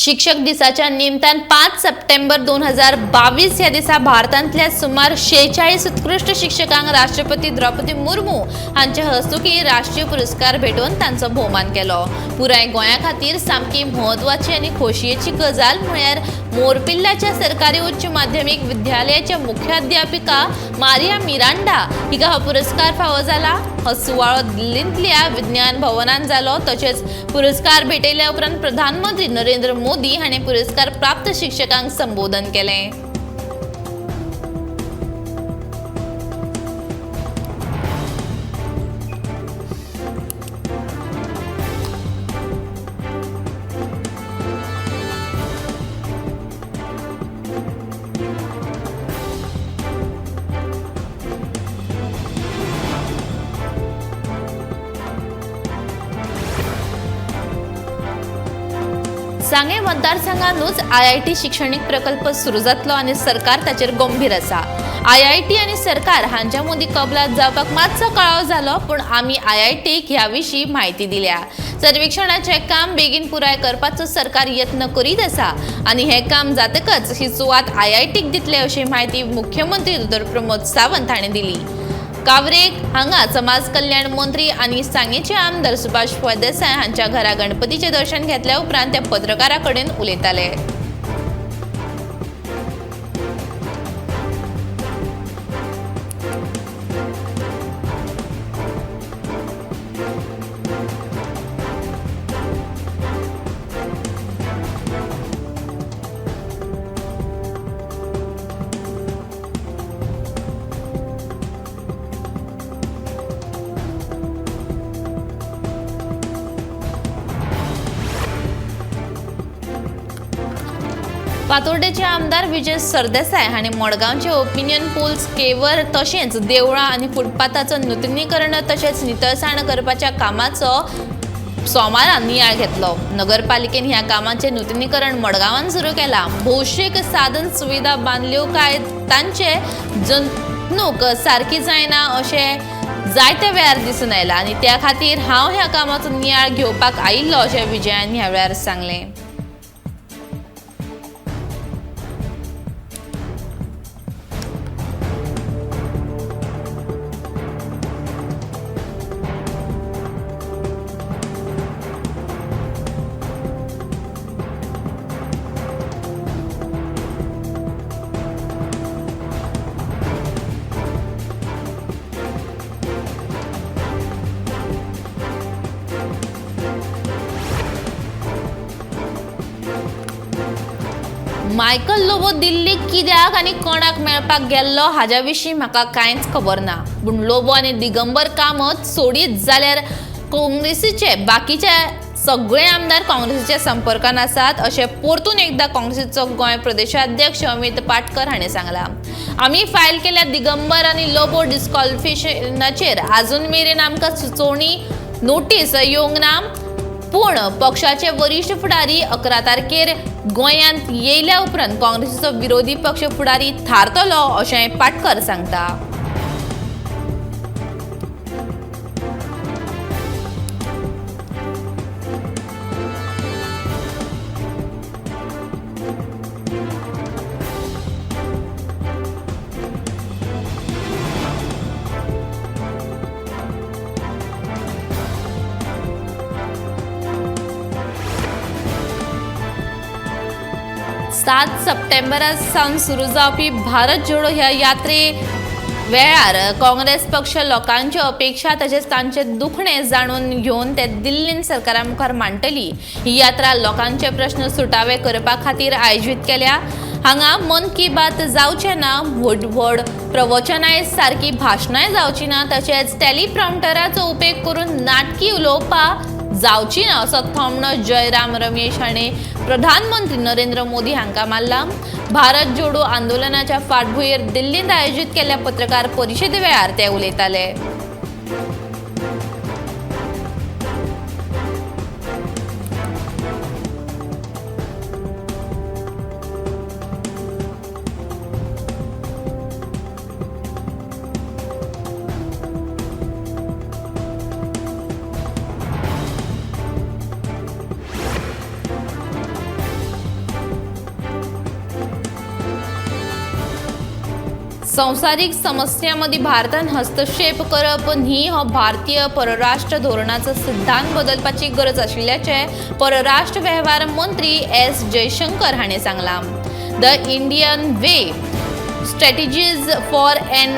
शिक्षक दिसाच्या निमतान 5 सप्टेंबर 2022 ह्या दिसा भारतांतल्या सुमार 46 उत्कृश्ट शिक्षकांक राष्ट्रपती द्रौपदी मुर्मू हांचे हस्तुकीं राष्ट्रीय पुरस्कार भेटोवन तांचो भोवमान केलो. पुराय गोंया खातीर सामकी म्हत्वाची आनी खोशयेची गजाल म्हळ्यार मोरपिल्ल्याच्या सरकारी उच्च माध्यमीक विद्यालयाच्या मुख्याध्यापिका मारिया मिरांडा हिका हो पुरस्कार फावो जाला. हो सुवाळो दिल्लींतल्या विज्ञान भवनान जालो. तशेंच पुरस्कार भेटयल्या उपरांत प्रधानमंत्री नरेंद्र मोदी हांणी पुरस्कार प्राप्त शिक्षकांक संबोधन केलें. सांगें मतदारसंघानूच IIT शिक्षणीक प्रकल्प सुरू जातलो आनी सरकार ताचेर गंभीर आसा. IIT आनी सरकार हांच्या मदीं कबलात जावपाक मातसो कळाव जालो, पूण आमी IITक ह्या विशीं म्हायती दिल्या. सर्वेक्षणाचें काम बेगीन पुराय करपाचो सरकार यत्न करीत आसा आनी हें काम जातकच ही सुवात IITक दितले अशी म्हायती मुख्यमंत्री डॉ. प्रमोद सावंत हांणी दिली. कावरेक हांगा समाज कल्याण मंत्री आनी सांगेचे आमदार सुभाष फळदेसाय हांच्या घरा गणपतीचें दर्शन घेतल्या उपरांत ते पत्रकारां कडेन उलयताले. पातोर्डेचे आमदार विजय सरदेसाय हांणी मडगांवचे ओपिनियन पोल्स केवर तशेंच देवळां आनी फुटपाथाचो नुतनीकरण तशेंच नितळसाण करपाच्या कामाचो सोमारा नियाळ घेतलो. नगरपालिकेन ह्या कामाचें नुतनीकरण मडगांवान सुरू केलां. भौशीक साधन सुविधा बांदल्यो काय तांचे जतणूक सारकी जायना अशें जायते वेळार दिसून आयलां आनी त्या खातीर हांव ह्या कामाचो नियाळ घेवपाक आयिल्लो अशें विजयान ह्या वेळार सांगलें. मायकल लोबो दिल्लीक कित्याक आनी कोणाक मेळपाक गेल्लो हाज्या विशीं म्हाका कांयच खबर ना, पूण लोबो आनी दिगंबर कामत सोडीत जाल्यार काँग्रेसीचे बाकीचे सगळे आमदार काँग्रेसीच्या संपर्कान आसात अशें परतून एकदां काँग्रेसीचो गोंय प्रदेशाध्यक्ष अमित पाटकर हाणें सांगलां. आमी फायल केल्या दिगंबर आनी लोबो डिस्क्वॉलिफिकेशनाचेर आजून मेरेन आमकां सुचोवणी नोटीस येवंक ना, पूण पक्षाचे वरिश्ठ फुडारी 11 तारखेर गोंयांत येयल्या उपरांत काँग्रेसीचो विरोधी पक्ष फुडारी थारतलो अशें पाटकर सांगता. सात सप्टेंबरा सावन सुरू जावपी भारत जोडो ह्या यात्रे वेळार काँग्रेस पक्ष लोकांच्यो अपेक्षा तशेंच तांचे दुखणे जाणून घेवन ते दिल्लीन सरकारा मुखार मांडटली. ही यात्रा लोकांचे प्रश्न सुटावे करपा खातीर आयोजीत केल्या. हांगा मन की बात जावचें ना, व्हड व्हड प्रवचनाय सारकी भाशणांय जावची ना, तशेंच टेलिप्रॉम्प्टराचो उपेग करून नाटकी उलोवपां जावची ना असो थोमणो जयराम रमेश हाणें प्रधानमंत्री नरेंद्र मोदी हांकां मारला. भारत जोडो आंदोलनाच्या फाटभुंयेर दिल्लींत आयोजीत केल्ल्या पत्रकार परिशदे वेळार ते उलयताले. संवसारीक समस्यां मदीं भारतान हस्तक्षेप करप न्ही हो भारतीय परराष्ट्र धोरणाचो सिद्धांत बदलपाची गरज आशिल्ल्याचें परराष्ट्र वेव्हार मंत्री एस जयशंकर हांणी सांगलां. The Indian way strategies for an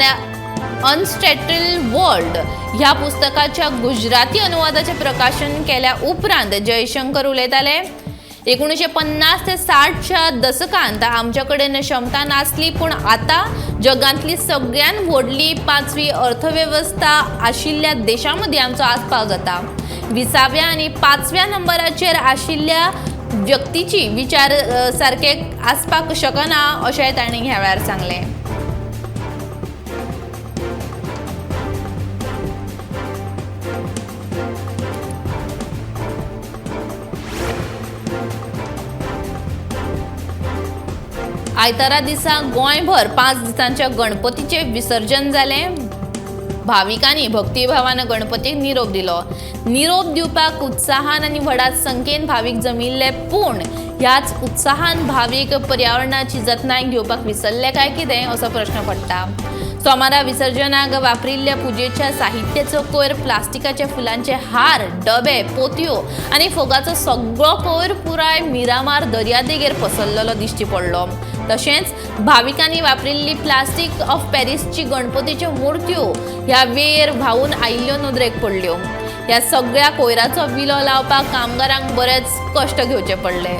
unstable world ह्या पुस्तकाच्या गुजराती अनुवादाचें प्रकाशन केल्या उपरांत जयशंकर उलयताले. 1950 ते 60च्या दसकांत आमच्या कडेन क्षमता नासली, पूण आतां जगांतली सगळ्यात व्हडली 5वी अर्थवेवस्था आशिल्ल्या देशां मदीं आमचो आस्पाव जाता. 20व्या आनी 5व्या नंबराचेर आशिल्ल्या व्यक्तीची विचार सारके आसपाक शकना अशें तांणी ह्या वेळार सांगलें. आयतारा दिसा गोंयभर 5 दिसांच्या गणपतीचें विसर्जन जालें. भाविकांनी भक्तिभावान गणपतीक निरोप दिलो. निरोप दिवपाक उत्साहान आनी व्हडा संख्येन भावीक जमिल्ले, पूण ह्याच उत्साहान भावीक पर्यावरणाची जतनाय घेवपाक विसरले काय कितें असो प्रश्न पडटा. सोमारा विसर्जनाक वापरिल्ल्या पुजेच्या साहित्याचो कोयर, प्लास्टिकाच्या फुलांचे हार, डबे, पोतयो आनी फोगाचो सगळो कोयर पुराय मिरामार दर्यादेगेर पसरलेलो दिश्टी पडलो. तशेंच भाविकांनी वापरिल्ली प्लास्टीक ऑफ पॅरिसची गणपतीच्यो मुर्त्यो ह्या वेर व्हांवून आयिल्ल्यो नदरेक पडल्यो. ह्या सगळ्या कोयराचो विलो लावपाक कामगारांक बरेच कश्ट घेवचे पडले.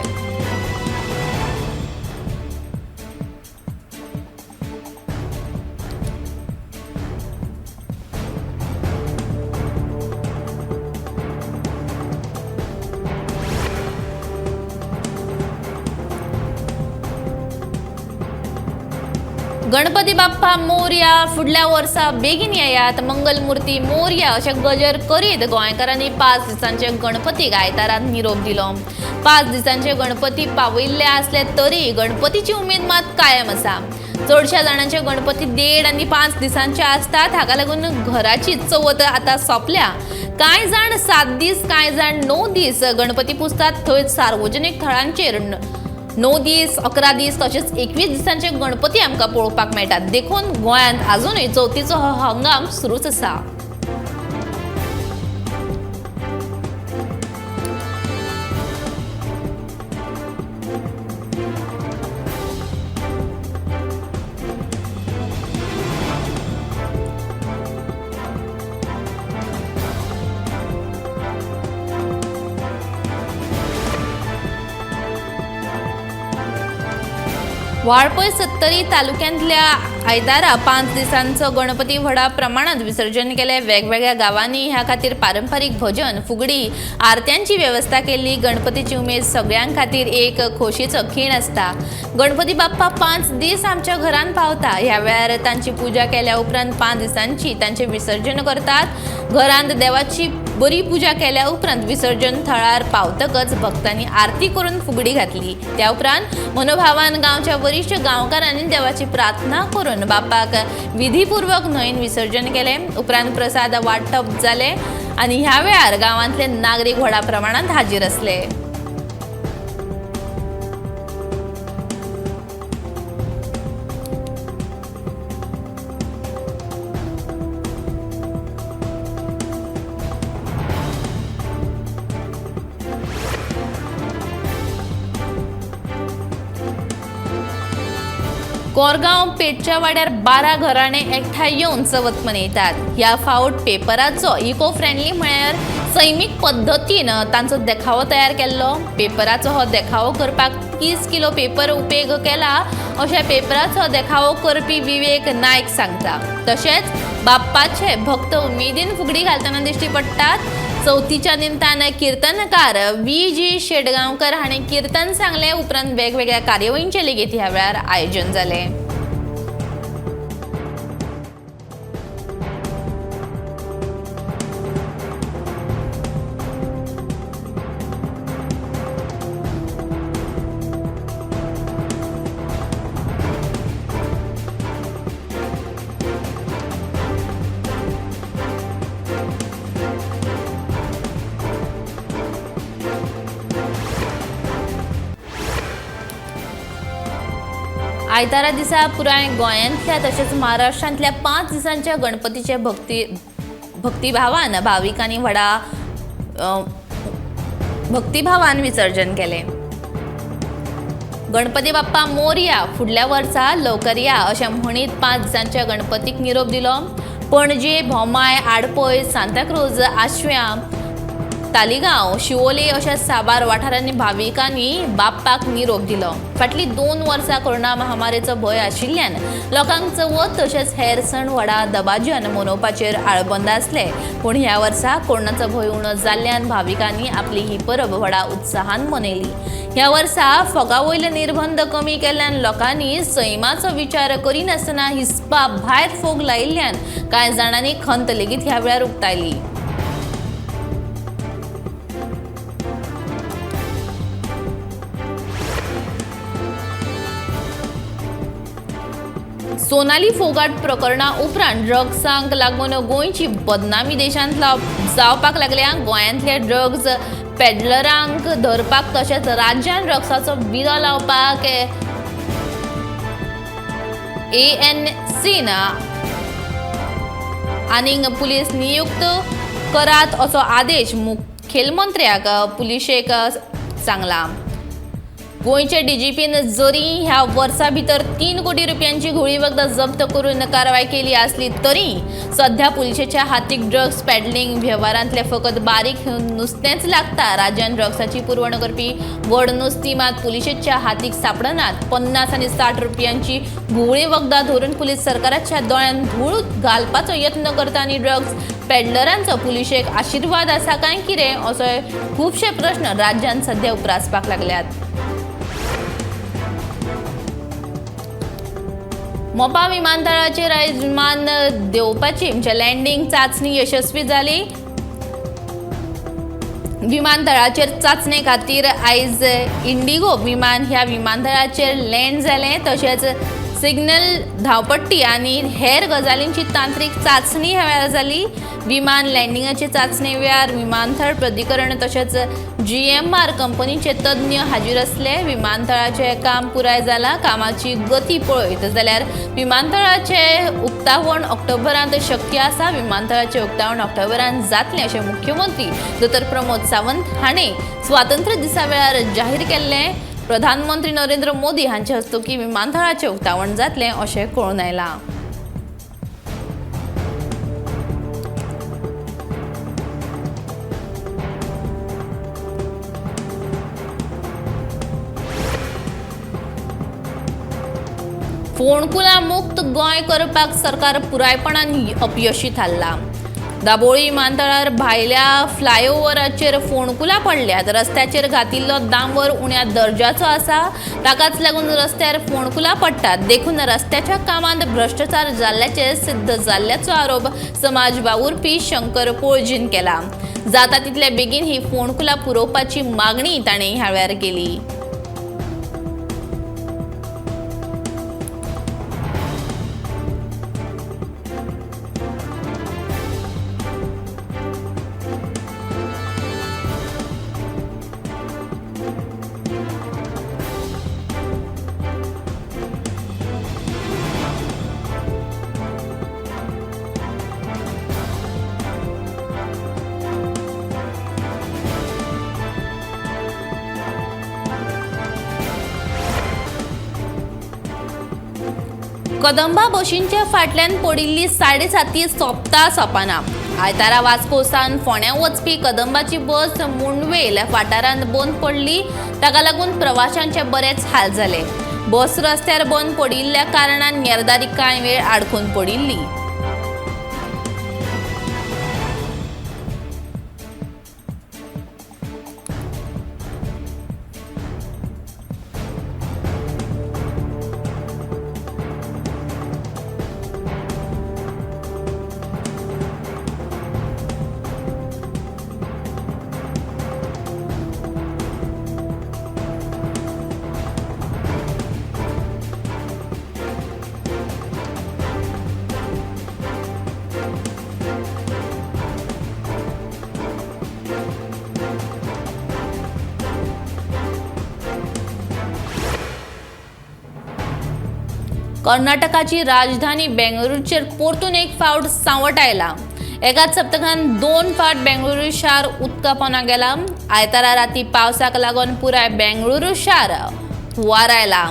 गणपती बाप्पा मोरया, फुडल्या वर्सा बेगीन येयात, मंगलमुर्ती मोरया अशें गजर करीत गोंयकारांनी 5 दिसांचे गणपतीक आयतारात निरोप दिलो. 5 दिसांचे गणपती पावयिल्ले आसले तरी गणपतीची उमेद मात कायम आसा. चडश्या जाणांचे गणपती 1.5 आनी 5 दिसांचे आसतात. हाका लागून घराची चवथ आतां सोंपल्या. कांय जाण 7 दीस, कांय जाण 9 दीस गणपती पुजतात. थंय सार्वजनीक थळांचेर 9 दीस, 11 दीस तशेंच 21 दिसांचे गणपती आमकां पळोवपाक मेळटात. देखून गोंयांत अजुनूय चवथीचो हो हंगाम सुरूच आसा. वाळपय सत्तरी तालुक्यांतल्या आयतारा 5 दिसांचो गणपती व्हडा प्रमाणात विसर्जन केले. वेगवेगळ्या गांवांनी ह्या खातीर पारंपारीक भजन, फुगडी, आरत्यांची वेवस्था केल्ली. गणपतीची उमेद सगळ्यां खातीर एक खोशयेचो खीण आसता. गणपती बाप्पा 5 दीस आमच्या घरान पावता. ह्या वेळार तांची पुजा केल्या उपरांत 5 दिसांची तांचें विसर्जन करतात. घरांत देवाची बरी पुजा केल्या उपरांत विसर्जन थळार पावतकच भक्तांनी आरती करून फुगडी घातली. त्या उपरांत मनोभावान गांवच्या वरिश्ठ गांवकारांनी देवाची प्रार्थना करून बाप्पाक विधीपूर्वक न्हंयेन विसर्जन केलें. उपरांत प्रसाद वांटप जालें आनी ह्या वेळार गांवांतले नागरीक व्हडा प्रमाणांत हाजीर आसले. कोरगांव पेटच्या वाड्यार 12 घराणे एकठांय येवन चवथ मनयतात. ह्या फावट पेपराचो इको फ्रेंडली म्हळ्यार सैमीक पद्दतीन तांचो देखावो तयार केल्लो. पेपराचो हो देखावो करपाक 30 किलो पेपर उपेग केला अशें पेपराचो देखावो करपी विवेक नायक सांगता. तशेंच बाप्पाचे भक्त उमेदीन फुगडी घालतना दिश्टी पडटात. चवथीच्या निमतान किर्तनकार व्ही जी शेडगांवकर हांणी किर्तन सांगलें. उपरांत वेगवेगळ्या कार्यावळींचें लेगीत ह्या वेळार आयोजन जालें. आयतारा दिसा पुराय गोंयांतल्या तशेंच महाराष्ट्रांतल्या 5 दिसांच्या गणपतीचे भक्तिभावान भाविकांनी व्हडा भक्तिभावान विसर्जन केलें. गणपती बाप्पा मोरया, फुडल्या वर्सा लवकर या अशें म्हणीत 5 दिसांच्या गणपतीक निरोप दिलो. पणजे, भोमाय, आडपय, सांताक्रूज, आश्व्यां, तालिगांव, शिवोले अशा साबार वाठारांनी भाविकांनी बाप्पाक निरोप दिलो. फाटलीं 2 वर्सां कोरोना महामारीचो भंय आशिल्ल्यान लोकांक चवथ तशेंच हेर सण व्हडा दबाज्यान मनोवपाचेर आळबंद आसले. पूण ह्या वर्सा कोरोनाचो भंय उणो जाल्ल्यान भाविकांनी आपली ही परब व्हडा उत्साहान मनयली. ह्या वर्सा फोगा वयले निर्बंध कमी केल्ल्यान लोकांनी सैमाचो विचार करिनासतना हिसपा भायर फोग लायिल्ल्यान कांय जाणांनी खंत लेगीत ह्या वेळार उक्तायली. सोनाली फोगाट प्रकरणा उपरांत ड्रग्सांक लागून गोंयची बदनामी देशांत जावपाक लागल्या. गोंयांतल्या ड्रग्ज पेडलरांक धरपाक तशेंच राज्यान ड्रग्साचो विलो लावपाक एएनसीन आनीक पुलीस नियुक्त करात असो आदेश मुखेलमंत्र्याक पुलिशेक सांगला. गोंयचे डीजीपीन जरी ह्या वर्सा भितर 3 कोटी रुपयांची घोळी वखदां जप्त करून कारवाय केली आसली तरी सध्या पुलिशेच्या हातीक ड्रग्स पॅडलिंग वेव्हारांतले फकत बारीक नुस्तेंच लागता. राज्यान ड्रग्साची पुरवण करपी व्हड नुस्ती मात पुलिशेच्या हातीक सापडनात. 50 आनी 60 रुपयांची घुंवळी वखदां धरून पुलीस सरकाराच्या दोळ्यांत धूळ घालपाचो यत्न करता आनी ड्रग्स पेडलरांचो पुलिशेक आशिर्वाद आसा काय कितें असो खुबशे प्रश्न राज्यांत सध्या उप्रासपाक लागल्यात. मोपा विमानतळाचेर आयज विमान देंवपाची म्हणजे लँडींग चांचणी यशस्वी जाली. विमानतळाचेर चांचणे खातीर आयज इंडिगो विमान ह्या विमानतळाचेर लँड जालें. तशेंच सिग्नल धांवपट्टी आनी हेर गजालींची तांत्रीक चांचणी ह्या वेळार जाली. विमान लँडिंगाची चांचणे वेळार विमानतळ प्राधिकरण तशेंच GMR कंपनीचे तज्ञ हाजीर आसले. विमानतळाचें काम पुराय जालां. कामाची गती पळयत जाल्यार विमानतळाचें उक्तावण ऑक्टोबरांत शक्य आसा. विमानतळाचें उक्तावण ऑक्टोबरांत जातलें अशें मुख्यमंत्री दोतोर प्रमोद सावंत हाणें स्वातंत्र्य दिसा वेळार जाहीर केल्लें. प्रधानमंत्री नरेंद्र मोदी हांचे हस्तुकीं विमानतळाचें उक्तावण जातलें अशें कळून आयलां. फोंडकुलां मुक्त गोंय करपाक सरकार पुरायपणान अपयशी थारला. दाबोळी विमानतळार भायल्या फ्लायओव्हराचेर फोंडकुलां पडल्यात. रस्त्याचेर घातिल्लो डांबर उण्या दर्जाचो आसा, ताकाच लागून रस्त्यार फोंडकुलां पडटात. देखून रस्त्याच्या कामांत भ्रश्टाचार जाल्ल्याचें सिद्ध जाल्ल्याचो आरोप समाज वावुरपी शंकर पोळजीन केला. जाता तितले बेगीन ही फोंडकुलां पुरोवपाची मागणी ताणें ह्या वेळार केली. कदंबा बशींच्या फाटल्यान पडिल्ली 7.5 सोंपता सोंपना. आयतारा वास्को सावन फोंड्यां वचपी कदंबाची बस मुंडवेल वाठारांत बंद पडली. ताका लागून प्रवाशांचे बरेच हाल जाले. बस रस्त्यार बंद पडिल्ल्या कारणान येरादारी कांय वेळ आडखून पडिल्ली. कर्नाटकाची राजधानी बेंगळुरूचेर परतून एक फावट सांवट आयला. एकाच सप्तकान 2 फावट बेंगळुरू शार उदका पोंदा गेला. आयतारा राती पावसाक लागून पुराय बेंगळुरू शार हुंवार आयला.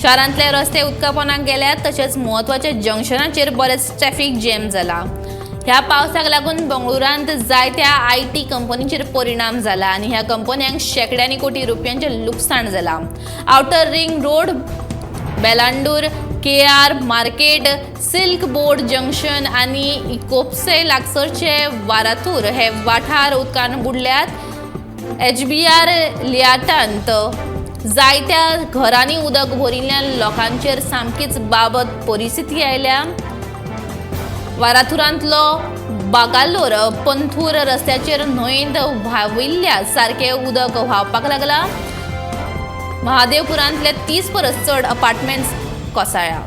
शारांतले रस्ते उदका पोंदा गेल्यात, तशेंच म्हत्वाच्या जंक्शनाचेर बरेंच ट्रॅफिक जॅम जाला. ह्या पावसाक लागून बंगळुरांत जायत्या IT कंपनीचेर परिणाम जाला आनी ह्या कंपन्यांक शेंकड्यांनी कोटी रुपयांचें लुकसाण जालां. Outer ring road, Bellandur, KR market, silk board junction आनी इकोप्से लागसरचे वारातूर हे वाठार उदकान बुडल्यात. HBR लियाटांत जायत्या घरांनी उदक भरिल्ल्यान लोकांचेर सामकीच बाबत परिस्थिती आयल्या. वाराथुरांतलो बागालोर पंथूर रस्त्याचेर न्हंयेंत व्हांविल्ल्या सारकें उदक व्हांवपाक लागलां. महादेवपुरांतले 30 परस चड अपार्टमेंट्स कोसळ्ळ्या.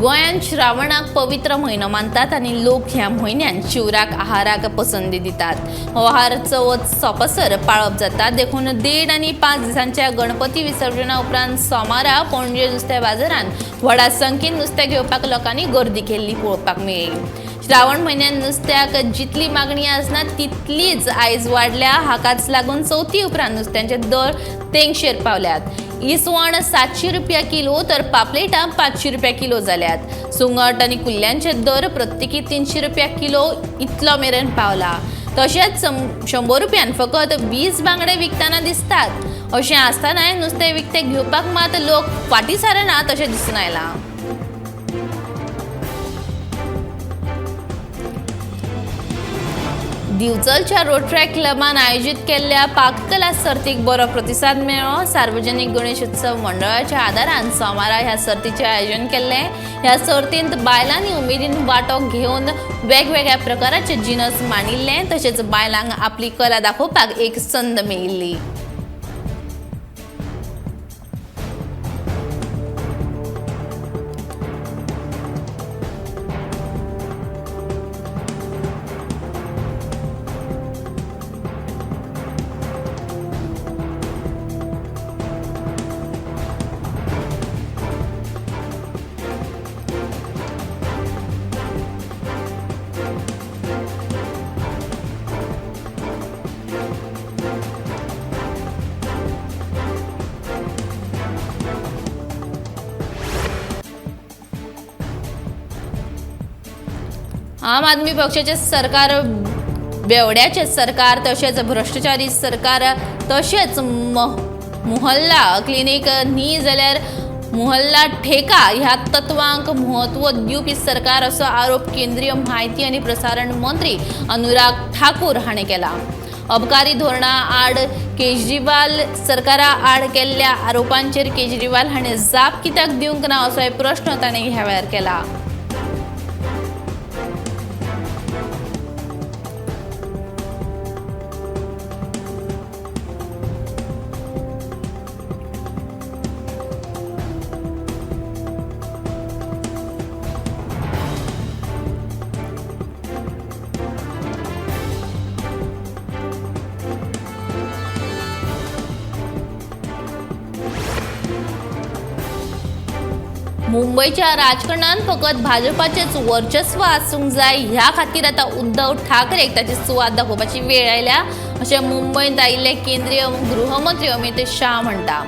गोंयांत श्रावणाक पवित्र म्हयनो मानतात आनी लोक ह्या म्हयन्यांत शिवराक आहाराक पसंती दितात. हो आहार चवथ सोंपसर पाळप जाता. देखून 1.5 आनी 5 दिसांच्या गणपती विसर्जना उपरांत सोमारा पणजे नुस्त्या बाजारांत व्हडा संख्येन नुस्तें घेवपाक लोकांनी गर्दी केल्ली पळोवपाक मेळ्ळी. श्रावण म्हयन्यांत नुस्त्याक जितली मागणी आसना तितलीच आयज वाडल्या. हाकाच लागून चवथी उपरांत नुस्त्यांचे दर तेंगशेर पावल्यात. इसवण 700 रुपया किलो तर पापलेटां 500 रुपया किलो जाल्यात. सुंगट आनी कुल्ल्यांचे दर प्रत्येकी 300 रुपया किलो इतलो मेरेन पावला. तशेंच 100 रुपयान फकत 20 बांगडे विकतना दिसतात. अशें आसतनाय नुस्तें विकतें घेवपाक मात लोक फाटीं सरनात अशें दिसून आयलां. दिवचलच्या रोटरी क्लबान आयोजीत केल्ल्या पाककला सर्तीक बरो प्रतिसाद मेळ्ळो. सार्वजनिक गणेश उत्सव मंडळाच्या आदारान सोमारा ह्या सर्तीचें आयोजन केल्लें. ह्या सर्तींत बायलांनी उमेदीन वांटो घेवन वेगवेगळ्या प्रकाराचे जिनस मांडिल्ले, तशेंच बायलांक आपली कला दाखोवपाक एक संद मेळिल्ली. आम आदमी पक्षाचे सरकार बेवड्याचे सरकार तशेंच भ्रश्टाचारी सरकार तशेंच मुहल्ला क्लिनीक न्ही जाल्यार मुहल्ला ठेका ह्या तत्वांक म्हत्व दिवपी सरकार असो आरोप केंद्रीय म्हायती आनी प्रसारण मंत्री अनुराग ठाकूर हाणें केला. अबकारी धोरणा आड केजरीवाल सरकारा आड केल्ल्या आरोपांचेर केजरीवाल हाणें जाप कित्याक दिवंक ना असोय प्रश्न ताणें ह्या वेळार केला. मुंबयच्या राजकारणान फकत भाजपाचेच वर्चस्व आसूंक जाय ह्या खातीर आतां उद्धव ठाकरेक ताची सुवात दाखोवपाची वेळ आयल्या अशें मुंबयंत आयिल्ले केंद्रीय गृहमंत्री अमित शाह म्हणटा.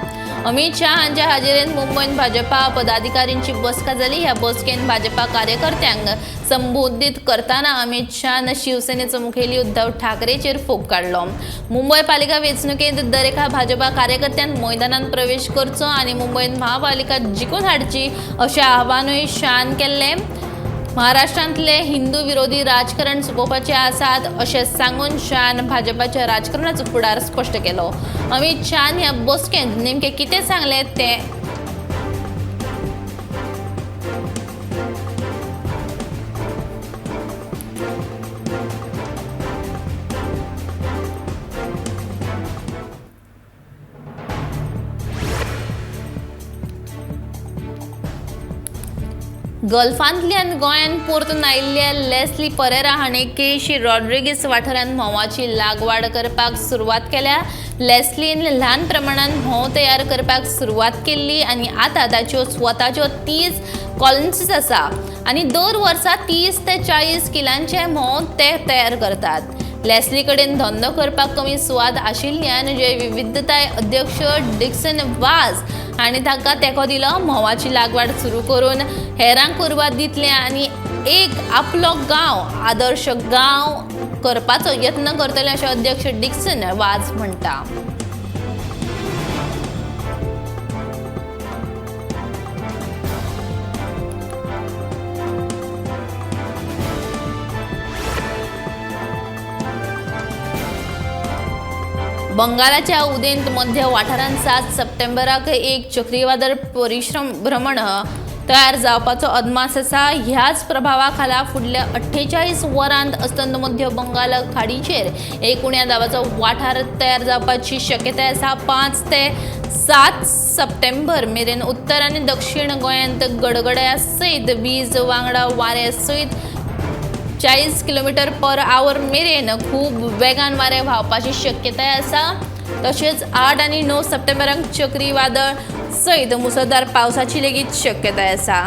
अमित शाह हांच्या हाजेरेन मुंबयंत भाजपा पदाधिकाऱ्यांची बसका जाली. ह्या बसकेन भाजपा कार्यकर्त्यांक संबोधीत करतना अमित शाहन शिवसेनेचो मुखेली उद्धव ठाकरेचेर फोग काडलो. मुंबय पालिका वेंचणुकेंत दरेका भाजपा कार्यकर्त्यान मैदानांत प्रवेश करचो आनी मुंबयंत महापालिका जिखून हाडची अशें आव्हानूय शाहन केल्लें. महाराष्ट्रांतले हिंदू विरोधी राजकारण सोंपोवपाचे आसात अशें सांगून शाहन भाजपाच्या राजकारणाचो फुडार स्पश्ट केलो. अमित शाहन ह्या बसकेंत नेमकें कितें सांगलें तें गल्फांतल्यान गोंयांत परतून आयिल्ल्या लेस्ली परेरा हाणें केशी रॉड्रिगीस वाठारांत म्होंवाची लागवड करपाक सुरवात केल्या. लेस्लीन ल्हान प्रमाणांत म्होंव तयार करपाक सुरवात केल्ली आनी आतां ताच्यो स्वताच्यो 30 कॉलनीज आसा आनी दर वर्सा 30 ते 40 किलांचे म्होंव ते तयार करतात. लेस्ली कडेन धंदो करपाक कमी सुवात आशिल्ल्यान जैवविविधताय अध्यक्ष डिक्सन वाज हांणी ताका तेंको दिलो. म्होंवाची लागवड सुरू करून हेरांक उर्बा दितले आनी एक आपलो गांव आदर्श गांव करपाचो यत्न करतले अशें अध्यक्ष डिक्सन वाज म्हणटा. बंगालाच्या उदेंत मध्य वाठारांत 7 सप्टेंबराक एक चक्रीवादळ परिश्रम भ्रमण तयार जावपाचो अदमास आसा. ह्याच प्रभावा खाला फुडल्या 48 वरांत अस्तंत मध्य बंगाल खाडीचेर एक उण्या दाबाचो वाठार तयार जावपाची शक्यताय आसा. 5 ते 7 सप्टेंबर मेरेन उत्तर आनी दक्षिण गोंयांत गडगड्या सयत वीज वांगडा वाऱ्या सयत 40 किलोमीटर पर आवर मेरेन खूब वेगान वारें व्हांवपाची शक्यताय आसा. तशेंच 8 आनी 9 सप्टेंबराक चक्रीवादळ सयत मुसळधार पावसाची लेगीत शक्यताय आसा.